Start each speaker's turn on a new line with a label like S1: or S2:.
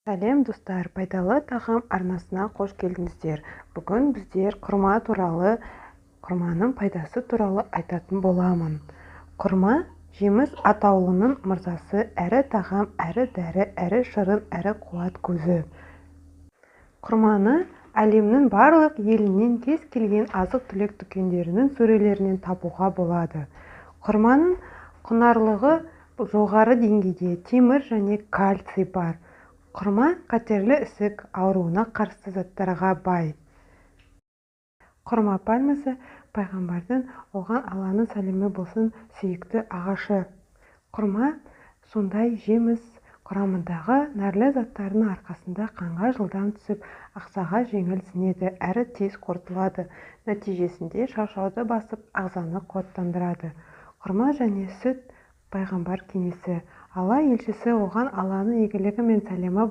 S1: Сәлем, достар! Пайдалы тағам арнасына қош келдіңіздер! Бүгін біздер құрма туралы, құрманың пайдасы туралы айтатын боламын. Құрма – жеміс атаулының мырзасы, әрі тағам, әрі дәрі, әрі шырын, әрі қуат көзі. Құрманы әлемнің барлық елінен кез келген азық-түлік дүкендерінің сөрелерінен табуға болады. Құрманың құнарлығы жоғары деңгейде темір және кальций бар. Құрма қатерлі ісік ауруына қарсы заттарға бай. Құрма пальмасы – пайғамбардың, оған Алланың сәлемі болсын, сүйікті ағашы. Құрма сондай жеміс, құрамындағы нәрлі заттардың арқасында қанға жылдам түсіп, ағзаға жеңіл сіңеді әрі тез қорытылады. Нәтижесінде шаршауды басып, ағзаны қуаттандырады. Құрма және сүт – пайғамбар кеңесі. Алла елшісі, оған Алланың игілігі мен сәлемі болсын.